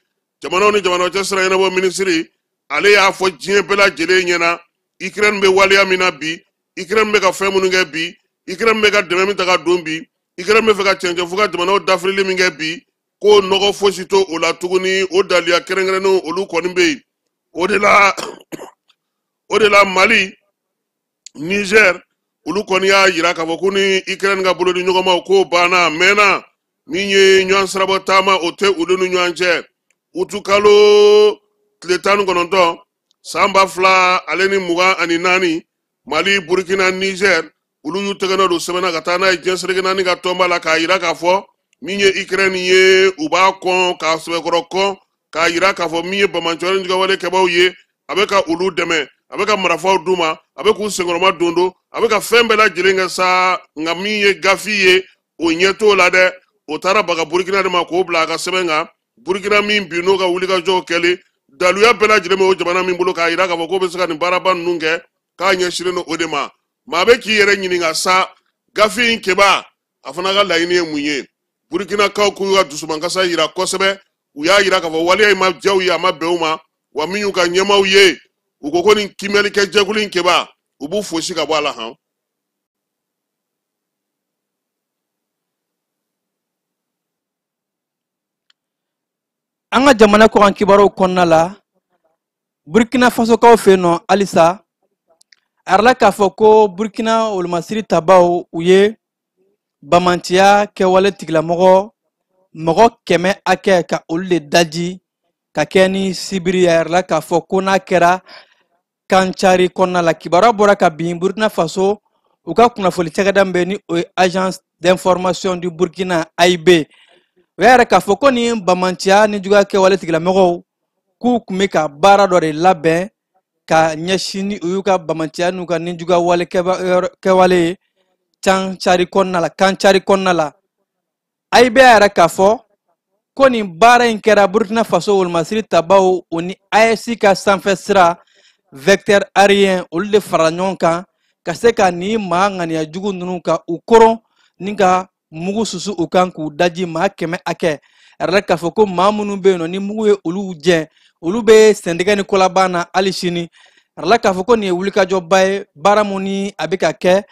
jamanaw ni jamanaw cɛ sira ɲɛnabɔ minisiri, ale y'a fɔ diɲɛ bɛɛ lajɛlen ɲɛna Ukraine bɛ waleya min na bi, Ukraine bɛ ka fɛn minnu kɛ bi, Ukraine bɛ ka dɛmɛ min ta ka don bi, Ukraine bɛ fɛ ka cɛncɛnfuga jamanaw dafirili min kɛ bi, k'o nɔgɔ fosi t'o o la tuguni. O daliya kɛrɛnkɛrɛnnenw olu kɔni bɛ yen. O de la Mali, Niger, olu kɔni y'a yira k'a fɔ ko ni Ukraine ka bolodi ɲɔgɔnmaw k'o banna a mɛnna. Min ye ɲɔgɔn sirabɔ taama, o tɛ olu ni ɲɔgɔn cɛ. Utukalo tile 19 san 2024, Mali, Burkina, Niger, olu y'u tɛgɛ nɔ don sɛbɛn na ka taa n'a ye diɲɛ seleke naani ka tɔnba la, k'a yira k'a fɔ min ye Ukraine ye, u b'a kɔn k'a sɛbɛkɔrɔ kɔn, k'a yira k'a fɔ min ye banbaanciwale ni juguya wale kɛbaaw ye, a bɛ ka olu dɛmɛ, a bɛ ka marifaw d'u ma, a bɛ k'u senkɔrɔma don don, a bɛ ka fɛn bɛɛ lajɛlen kɛ sa. Nka min ye GAFI ye, o ɲɛ t'o la dɛ. O taara baga Burkina de ma k'o bila a ka sɛbɛn kan. Burkina min bi n'o ka wulikajɔw kɛlen, daluya bɛɛ lajɛlen bɛ o jamana min bolo k'a yira k'a fɔ k'o bɛ se ka nin baaraba ninnu kɛ, k'a ɲɛsinnen don o de ma. Maa bɛ k'i yɛrɛ ɲininka sa, GAFI in Keba, a fana ka laɲini ye mun ye? Burkinakaw k'u ka dusumankasa yira kosɛbɛ. U y'a yira k'a fɔ waleya in ma diya u ye, a ma bɛn u ma. Wa min y'u ka ɲɛmaaw ye, u ko ko nin kiimɛlikɛ jɛkulu in Keba, u b'u fosi ka bɔ a la han. An ka jamana kɔkan kibaruw kɔnɔna la, Burkina Fasokaw fɛ yen nɔ halisa, a yirala k'a fɔ ko Burkina wolomasiri tabaw, u ye banbaanciya kɛwale tigilamɔgɔ mɔgɔ 100 hakɛ ka olu de daji ka kɛ ni sibiri. A yirala k'a fɔ ko n'a kɛra Kancari kɔnɔna la. Kibaruya bɔra ka bin Burkina Faso u ka kunnafoni cakɛda min bɛ ni o ye Agence d'information du Burkina AIB, o y'a yira k'a fɔ ko nin banbaanciya ni juguya kɛwale tigilamɔgɔw k'u tun bɛ ka baara dɔ de labɛn ka ɲɛsin ni u y'u ka banbaanciya n'u ka nijuguya wale kɛwale ye Kancari kɔnɔna la. Kancari kɔnɔna la, AIB y'a yira k'a fɔ ko nin baara in kɛra Burkina Faso wolomasiri tabaw o ni AES ka sanfɛ sira vecteur aérien olu de farala ɲɔgɔn kan ka se ka nin maa ŋaniya jugu ninnu ka u koron ni ka mugu susu u kan k'u daji maa 100 hakɛ. A yirala k'a fɔ ko maa minnu bɛ yen nɔ ni mugu ye olu jɛn, olu bɛ sɛndɛgɛ ni kolaban na hali sini. A yirala k'a fɔ ko nin ye wulikajɔba ye, baara mun ni a bɛ ka kɛ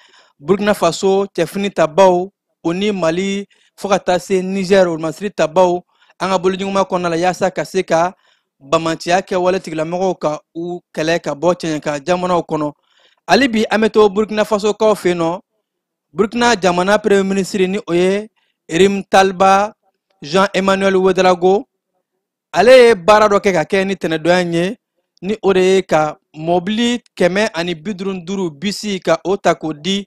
Burkina Faso cɛfini tabaw o ni Mali fo ka taa se Niger wolomasiri tabaw an ka boloɲɔgɔnma kɔnɔna la, yaasa ka se ka banbaanciya kɛwale tigilamɔgɔw ka u kɛlɛ ka bɔ cɛncɛn jamanaw kɔnɔ. Hali bi an bɛ to Burkina Faso kaw fɛ yen nɔ. Burkina jamana premier ministre ni o ye Rimtalba Jean Emmanuel Ouedraogo, ale ye baara dɔ kɛ ka kɛ ni tɛnɛdonya in ye, ni o de ye ka mɔbili 155 bisi ka o ta k'o di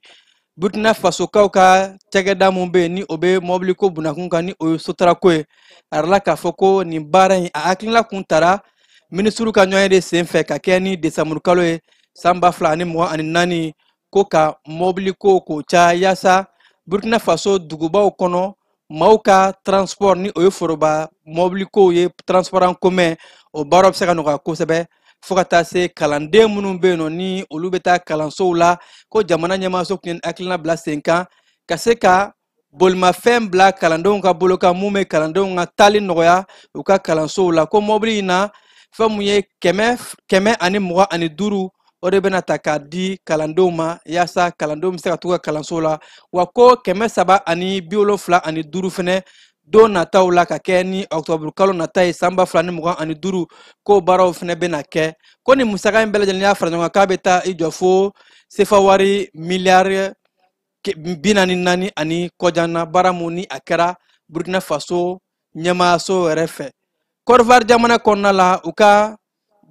Burkina Fasokaw ka cakɛda mun bɛ yen ni o bɛ mɔbili ko bunakun kan, ni o ye Sotrako ye. A yirala k'a fɔ ko nin baara in a hakilina kun tara minisiriw ka ɲɔgɔnye de sen fɛ ka kɛ ni desanburukalo ye San 2024, ko ka mɔbiliko k'o caya yaasa Burkina Faso dugubaw kɔnɔ maaw ka transport, ni o ye foroba mɔbilikow ye, transport en commun, o baaraw bɛ se ka nɔgɔya kosɛbɛ, fo ka taa se kalanden minnu bɛ yen nɔ ni olu bɛ taa kalansow la, ko jamana ɲɛmaaso tun ye hakilina bila sen kan ka se ka bolimafɛn bila kalandenw ka bolo kan mun bɛ kalandenw ka taali nɔgɔya u ka kalansow la. Ko mɔbili in na, fɛn mun ye 125, o de bɛna ta k'a di kalandenw ma yaasa kalandenw bɛ se ka t'u ka kalanso la, wa ko 375 fɛnɛ don nataw la, ka kɛ ni ɔkutɔburu kalo nata ye san 2025, k'o baaraw fɛnɛ bɛna kɛ. Ko nin musaka in bɛɛ lajɛlen y'a fara ɲɔgɔn kan k'a bɛ taa i jɔ fo sefa wari miliyari 44 ani kɔjan na, baara mun ni a kɛra Burkina Faso ɲɛmaayaso yɛrɛ fɛ. Côte d'Ivoire jamana kɔnɔna la, u ka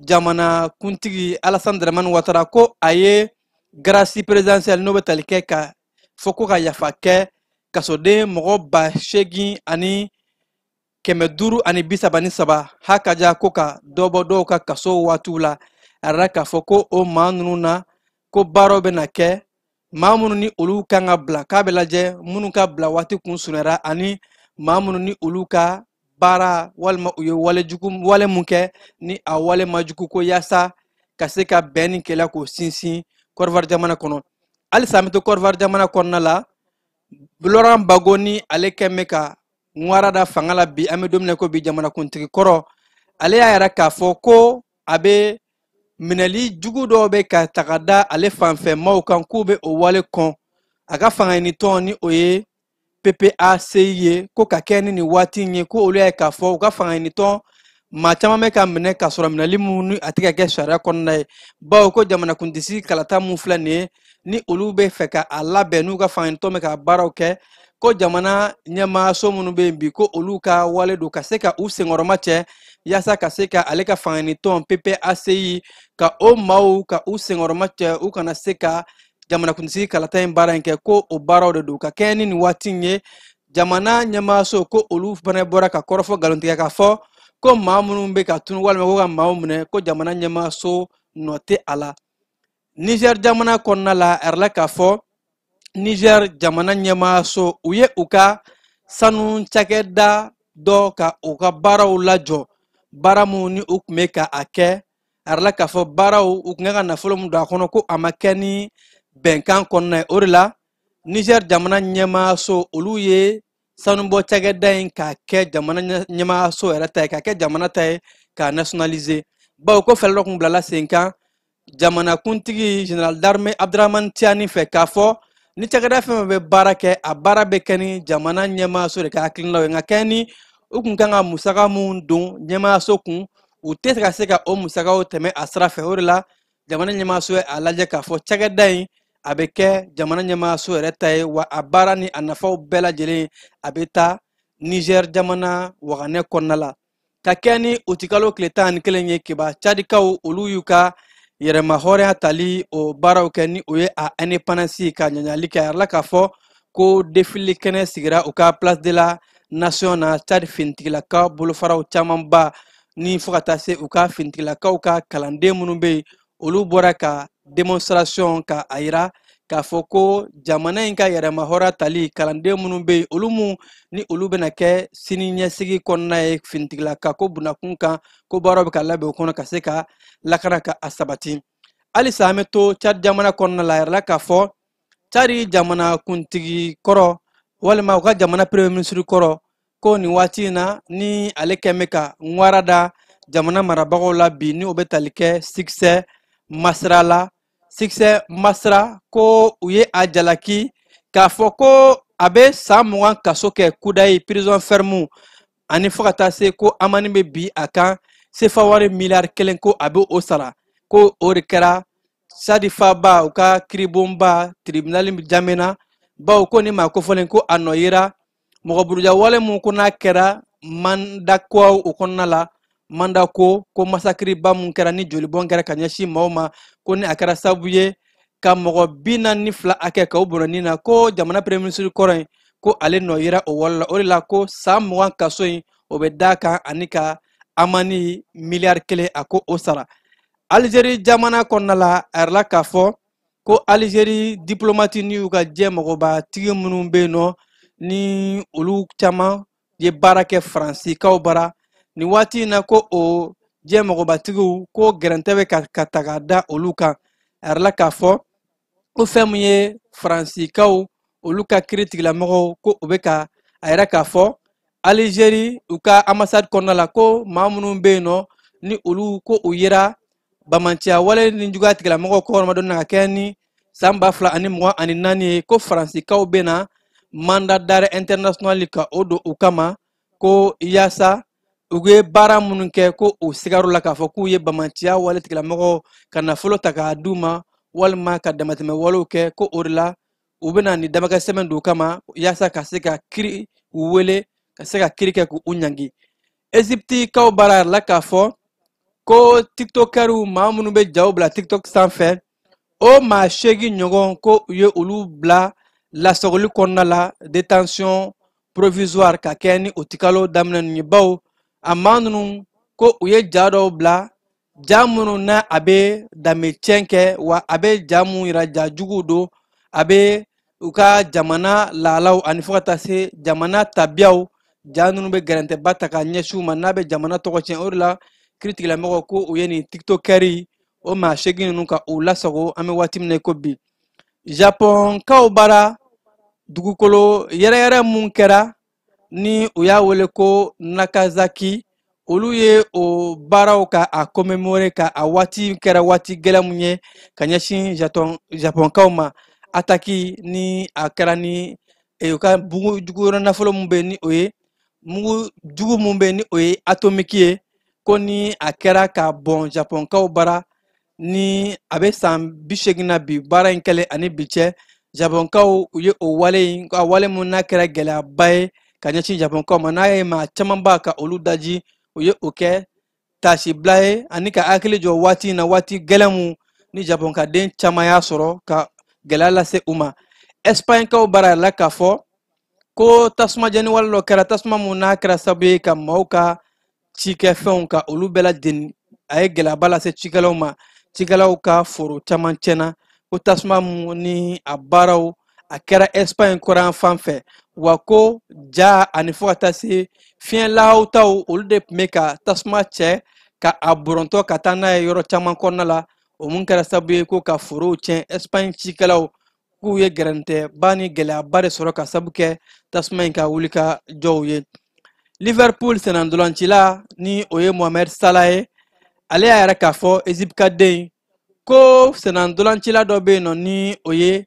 jamana kuntigi Alassane Dramane Ouattara, ko a ye grâce présidentielle n'o bɛ tali kɛ ka fɔ ko ka yafa kɛ kasoden mɔgɔ 8533 hakaja, ko ka dɔ bɔ dɔw ka kaso waatiw la. A yɛrɛ k'a fɔ ko o maa ninnu na, ko baaraw bɛna kɛ, maa minnu ni olu kan ka bila, k'a bɛ lajɛ minnu ka bila waati kun surunyara, ani maa minnu ni olu ka baara walima u ye wale jugu wale mun kɛ ni a wale ma jugu, ko yaasa ka se ka bɛn ni kɛlɛ k'o sinsin Côte d'Ivoire jamana kɔnɔ. Halisa an bɛ to Côte d'Ivoire jamana kɔnɔna la, Laurent Gbagbo ni ale kɛn bɛ ka ŋwara da fanga la bi, an bɛ don min na ko bi, jamanakuntigi kɔrɔ, ale y'a yira k'a fɔ ko a bɛ minɛli jugu dɔw bɛ ka taga da ale fanfɛ maaw kan, k'u bɛ o wale kɔn. A ka fanga ɲini tɔn, ni o ye PPACI ye, ko ka kɛ ni nin waati in ye, ko olu y'a ye k'a fɔ u ka fanga ɲini tɔn maa caman bɛ ka minɛ k'a sɔrɔ minɛli mun ni a tɛ ka kɛ sariya kɔnɔna ye, bawo ko jamanakuntigi kalata mun filɛ nin ye, ni olu bɛ fɛ ka a labɛn n'u ka fanga ɲini tɔn bɛ ka baaraw kɛ, ko jamana ɲɛmaaso minnu bɛ yen bi, ko olu ka wale don ka se ka u senkɔrɔma cɛ yaasa ka se ka ale ka fanga ɲini tɔn PPACI ka o maaw ka u senkɔrɔma cɛ, u kana se ka jamanakuntigi kalata in baara in kɛ, ko o baaraw de don. Ka kɛɲɛ ni nin waati in ye, jamana ɲɛmaaso, ko olu fana bɔra ka kɔrɔfɔ nkalontigɛ k'a fɔ ko maa minnu bɛ ka tunu walima ko ka maaw minɛ, ko jamana ɲɛmaaso nɔ tɛ a la. Niger jamana kɔnɔna la, a yɛrɛ k'a fɔ Niger jamana ɲɛmaaso, u ye u ka sanu cakɛda dɔ ka u ka baaraw lajɔ, baara mun ni u tun bɛ ka a kɛ. A yɛrɛ k'a fɔ baaraw u tun ka nafolo mun don a kɔnɔ, ko a ma kɛ ni bɛnkan kɔnɔna ye. O de la Niger jamana ɲɛmaaso, olu ye sanubɔ cakɛda in k'a kɛ jamana ɲɛmaaso yɛrɛ ta ye, k'a kɛ jamana ta ye, k'a nationaliser, bawo ko fɛɛrɛ dɔ tun bilala sen kan jamanakuntigi général d'armée Abdramane Tiani fɛ, k'a fɔ ni cakɛda fɛn fɛn bɛ baara kɛ, a baara bɛ kɛ ni jamana ɲɛmaaso de ka hakilinaw ye. Nka kɛ ni u kun kan ka musaka mun don ɲɛmaaso kun, u tɛ ka se ka o musakaw tɛmɛ a sira fɛ. O de la jamana ɲɛmaaso ye a lajɛ k'a fɔ cakɛda in a bɛ kɛ jamana ɲɛmaaso yɛrɛ ta ye, wa a baara ni a nafaw bɛɛ lajɛlen a bɛ taa Niger jamana waganɛ kɔnɔna la. Ka kɛ ni utikalo tile 11 ye, Keba, Cadikaw olu y'u ka yɛrɛma hɔrɔnya tali o baaraw kɛ, ni o ye a indépendance ka ɲaɲali kɛ. A yɛrɛ k'a fɔ ko défilé kɛnɛ sigira u ka Place de la Nation na, Cad finitigilakaw bolofaraw camanba ni fo ka taa se u ka finitigilakaw ka kalanden minnu bɛ yen, olu bɔra ka démonstration ka a yira k'a fɔ ko jamana in ka yɛrɛma hɔrɔnya tali kalanden minnu bɛ yen, olu mun ni olu bɛna kɛ sini ɲɛsigi kɔnɔna ye finitigilaka ko bunakun kan, ko baaraw bɛ ka labɛn o kɔnɔ ka se ka lakana ka a sabati. Halisa an bɛ to Cad jamana kɔnɔna la, a yɛrɛ la k'a fɔ Cad jamana kuntigi kɔrɔ walima u ka jamana premier ministre kɔrɔ, ko nin waati in na ni ale kɛn bɛ ka ŋwara da jamana marabagaw la bi, ni o bɛ tali kɛ Succès Masra la. Succès Masra, ko u ye a jalaki k'a fɔ ko a bɛ san 20 kaso kɛ kudayi, prison ferme, ani fo ka taa se ko amani bɛ bi a kan sefa wari miliyari 1, ko a bɛ o sara. Ko o de kɛra Sadi faba u ka kiribonba tribunal Jamena, bawo ko ni maa kofɔlen ko a nɔ yera mɔgɔ buruja wale mun ko n'a kɛra mandat ko o kɔnɔna la, mandat ko masakiriba mun kɛra ni jolibɔn kɛra ka ɲɛsin maaw ma, ko ni a kɛra sababu ye ka mɔgɔ 42 hakɛ k'o bɔnɔ nin na, ko jamana premier ministre kɔrɔ in, ko ale nɔ yera o wale la. O de la ko san 20 kaso in o bɛ d'a kan, ani ka amani miliyari 1 a ko o sara. Algérie jamana kɔnɔna la, a yirala k'a fɔ ko Algérie diplomate ni y'u ka diɲɛ mɔgɔbatigi minnu bɛ yen nɔ, ni olu caman ye baara kɛ Faransikaw bara nin waati in na, ko o diɲɛ mɔgɔbatigiw ko gɛrɛntɛ bɛ ka ta ka da olu kan. A yirala k'a fɔ ko fɛn min ye Faransikaw olu ka kiiri tigilamɔgɔw, ko u bɛ ka a yira k'a fɔ Algérie u ka ambassade kɔnɔna la, ko maa minnu bɛ yen nɔ ni olu ko u yera bamanciya wale ni juguya tigilamɔgɔw kɔkɔrɔmadon na ka kɛ ni san 2024 ye, ko Faransikaw bɛ na mandat d'arrêt international ka o don u kama, ko yaasa u ye baara minnu kɛ ko u sigar'u la k'a fɔ k'u ye bamanciya wale tigilamɔgɔw ka nafolo ta k'a d'u ma walima ka damatɛmɛ walew kɛ, ko o de la u bɛna ni damakɛ sɛbɛn don u kama yaasa ka se ka kiiri u wele ka se ka kiiri kɛ k'u ɲangi. Eziptikaw baara yɛrɛ la k'a fɔ ko tiktokɛriw, maa minnu bɛ jaw bila TikTok sanfɛ, o maa 8 ɲɔgɔn ko u ye olu bila lasagoli kɔnɔna la, détention provisoire, ka kɛ ni o tikalo daminɛ ninnu ye, bawo a maa ninnu ko u ye ja dɔw bila, ja minnu na a bɛ danbe tiɲɛ kɛ, wa a bɛ ja mun yira ja juguw don, a bɛ u ka jamana laalaw ani fo ka taa se jamana tabiyaw, ja ninnu bɛ gɛrɛntɛba ta ka ɲɛsin u ma n'a bɛ jamana tɔgɔ tiɲɛ. O de la kiiritigɛlamɔgɔw ko u ye nin tiktokɛri o maa 8 ninnu ka u lasago an bɛ waati min na i ko bi. Japɔnkaw bara dugukolo yɛrɛyɛrɛ mun kɛra ni u y'a wele ko Nakazaki, olu ye o baaraw ka a commémorer ka a waati kɛra waati gɛlɛn mun ye ka ɲɛsin Japɔnkaw ma. Ataki ni a kɛra ni u ka bugu jugu yɔrɔ nafolo mun bɛ yen ni o ye mugu jugu mun bɛ yen ni o ye atomiki ye, ko ni a kɛra ka bɔn Japɔnkaw bara ni a bɛ san 80 na bi baara in kɛlen ani bi cɛ, Japɔnkaw u ye o wale in, a wale mun n'a kɛra gɛlɛyaba ye ka ɲɛsin Japɔnkaw ma, n'a ye maa camanba ka olu daji, u ye o kɛ tasibila ye ani ka hakili jɔ waati in na, waati gɛlɛn mun ni Japɔnkaden caman y'a sɔrɔ ka gɛlɛya lase u ma. Ɛsipaɲikaw baara yɛrɛ la k'a fɔ ko tasuma jeni wale dɔ kɛra, tasuma mun n'a kɛra sababu ye ka maaw ka cikɛfɛnw ka olu bɛɛ lajɛlen, a ye gɛlɛyaba lase cikɛlaw ma, cikɛlaw ka foro caman tiɲɛna, ko tasuma mun ni a baaraw a kɛra Ɛsipaɲi kɔrɔn fan fɛ, wa ko ja ani fo ka taa se fiɲɛ lahawutaw olu de tun bɛ ka tasuma cɛ ka a bɔrɔntɔ ka taa n'a ye yɔrɔ caman kɔnɔna la, o mun kɛra sababu ye ko ka forow tiɲɛ. Ɛsipaɲi cikɛlaw k'u ye gɛrɛntɛba ni gɛlɛyaba de sɔrɔ ka sababu kɛ tasuma in ka wuli ka jɔw ye. Liverpool sennantolancila ni o ye Mohamed Salah ye, ale y'a yɛrɛ k'a fɔ Egypte ka den ko sennantolancila dɔ bɛ yen nɔ ni o ye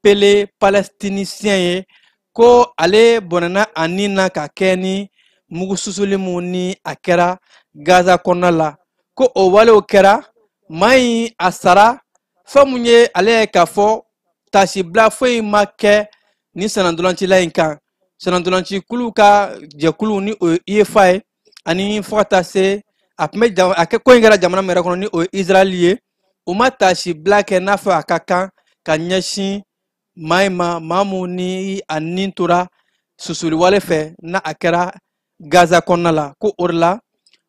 Pele palestinisien ye, ko ale bɔnɛna a ni na ka kɛ ni mugu susuli mun ni a kɛra Gaza kɔnɔna la, ko o walew kɛra maa in a sara. Fɛn mun ye ale ye k'a fɔ tasibila foyi ma kɛ ni sennantolancila in kan. Sennantolancikulu ka jɛkulu ni o ye UEFA ye ani fo ka taa se a tun bɛ a kɛ ko in kɛra jamana min yɛrɛ kɔnɔ ni o ye Israël ye, u ma tasibila kɛ n'a fɔ a ka kan ka ɲɛsin maa in ma, maa mun ni a ni tora susuli wale fɛ n'a a kɛra Gaza kɔnɔna la. Ko o de la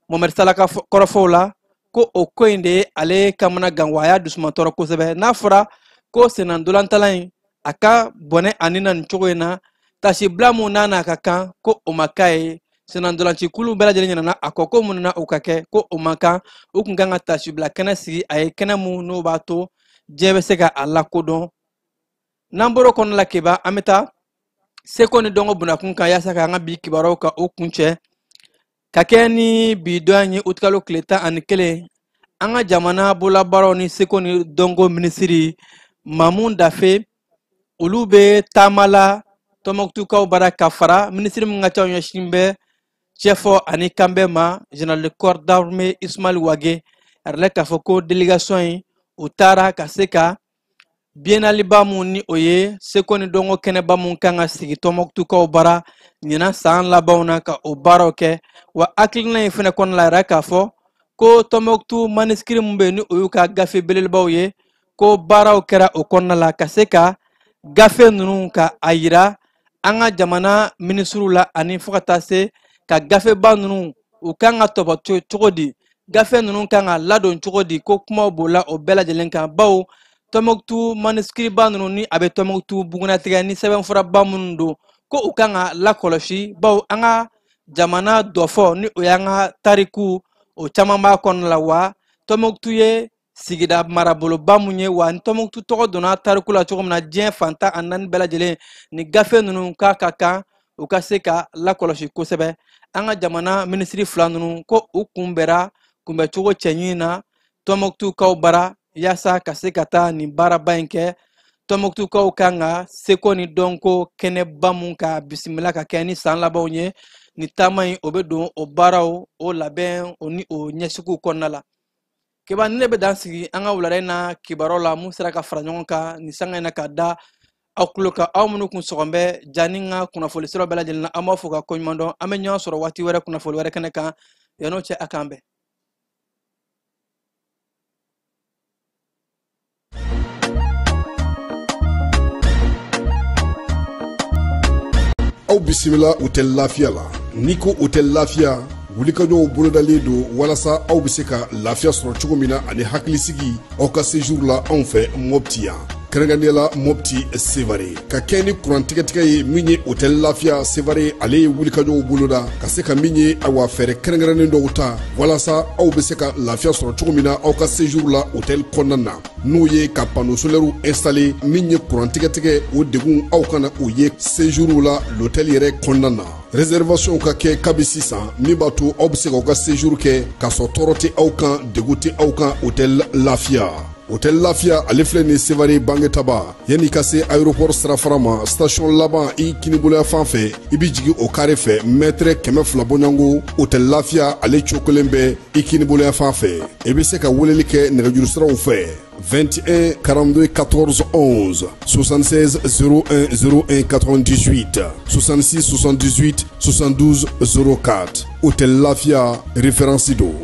Mohamed Salah ka kɔrɔfɔw la ko o ko in de ye ale kamana gan, wa a y'a dusuman tɔɔrɔ kosɛbɛ. N'a fɔra ko sennantolantala in a ka bɔnɛ a ni na nin cogo in na, tasibila mun n'a n'a ka kan ko o ma k'a ye, sennantolancikulu bɛɛ lajɛlen ɲinɛna a kɔ ko mun na o ka kɛ, ko o man kan, u kun kan ka tasibila kɛnɛ sigi a ye, kɛnɛ mun n'o b'a to diɲɛ bɛ se ka a lakodɔn. N'an bɔr'o kɔnɔna la Keba, an bɛ taa seko ni dɔnko bunakun kan yaasa k'an ka bi kibaruyaw ka o kuncɛ ka kɛ ni bi dɔn ye utikalo tile 11. An ka jamana bololabaaraw ni seko ni dɔnko minisiri Mamu Dafe olu bɛ taama la Tɔnbɔkutukaw bara ka fara minisiri min ka ca ɲɛsin bɛ cɛfɔ ani kanbɛn ma, général de corps d'armée Ismaël Wagué. A yɛrɛ k'a fɔ ko délégation in u taara ka se ka biennaleba mun ni o ye seko ni dɔnko kɛnɛba mun kan ka sigi Tɔnbɔkutukaw bara ɲinan san labanw na ka o baaraw kɛ. Wa hakilina in fɛnɛ kɔnɔna la, a yɛrɛ k'a fɔ ko Tɔnbɔkutu manuscrit mun bɛ yen ni o y'u ka gafe belebelebaw ye, ko baaraw kɛra o kɔnɔna la ka se ka gafe ninnu ka a yira an ka jamana minisiriw la ani fo ka taa se ka gafeba ninnu u kan ka tɔbɔtɔ cogo di. Gafe ninnu kan ka ladon cogo di, ko kumaw b'o la o bɛɛ lajɛlen kan, bawo Tɔnbɔkutu manuscrits ba ninnu ni a bɛ Tɔnbɔkutu bugunnatigɛ ni sɛbɛnfuraba minnu don, ko u kan ka lakɔlɔsi, bawo an ka jamana dɔfɔ ni o y'an ka tariku, o caman b'a kɔnɔna la. Wa Tɔnbɔkutu ye sigida maraboloba mun ye, wa ni Tɔnbɔkutu tɔgɔ donna tariku la cogo min na diɲɛ fan 14 bɛɛ lajɛlen, ni gafe ninnu k'a ka kan u ka se ka lakɔlɔsi kosɛbɛ. An ka jamana minisiri fila ninnu, ko u kunbɛra kunbɛcogo cɛɲi na Tɔnbɔkutukaw bara, yaasa ka se ka taa nin baaraba in kɛ. Tɔnbɔkutukaw kan ka seko ni dɔnko kɛnɛba mun ka bisimila ka kɛ ni san labanw ye, ni taama in o bɛ don o baaraw o labɛn o ni o ɲɛsigiw kɔnɔna la. Keba ni ne bɛ dan sigi an ka wulada in na kibaruyaw la mun sera ka fara ɲɔgɔn kan nin sanga in na ka da aw tulo kan. Aw minnu kun sɔgɔn bɛ ja ni ka kunnafoni sira bɛɛ lajɛlen na, an b'a fɔ ka koɲuman dɔn. An bɛ ɲɔgɔn sɔrɔ waati wɛrɛ kunnafoni wɛrɛ kɛnɛ kan. Yann'o cɛ, a k'an bɛn. Aw bisimila Hôtel Lafiya la. N'i ko Hôtel Lafiya, wulikajɔw bolodalen don walasa aw bɛ se ka lafiya sɔrɔ cogo min na ani hakilisigi aw ka séjour la anw fɛ Mɔpti yan, kɛrɛnkɛrɛnnenya la Mɔpti Sevare. Ka kɛ ni kuran tigɛtigɛ ye min ye, Hôtel Lafiya Sevare ale ye wulikajɔw boloda ka se ka min ye, awa, fɛɛrɛ kɛrɛnkɛrɛnnen dɔw ta walasa aw bɛ se ka lafiya sɔrɔ cogo min na aw ka séjour la hôtel kɔnɔna na, n'o ye ka panneau solaire installé. Min ye kuran tigɛtigɛ, o degun aw kana o ye séjour la l'hôtel yɛrɛ kɔnɔna na. Réservation ka kɛ kabi sisan, min b'a to aw bɛ se k'aw ka séjour kɛ k'a sɔrɔ tɔɔrɔ tɛ aw kan, degun tɛ aw kan. Hôtel Lafiya, Hôtel Lafiya ale filɛ nin Sevare Bangetaba, yanni ka se aéroport sirafara ma, station laban i kiniboloya fan fɛ, i bɛ jigin o carré fɛ, mètre 200 bɔɲɔgɔnko, Hôtel Lafiya ale cokolen bɛ i kiniboloya fan fɛ. I bɛ se ka weleli kɛ nɛgɛjuru siraw fɛ: 21 42 14 11, 76 01 01 98, 66 78 72 04. Hôtel Lafia, référence do.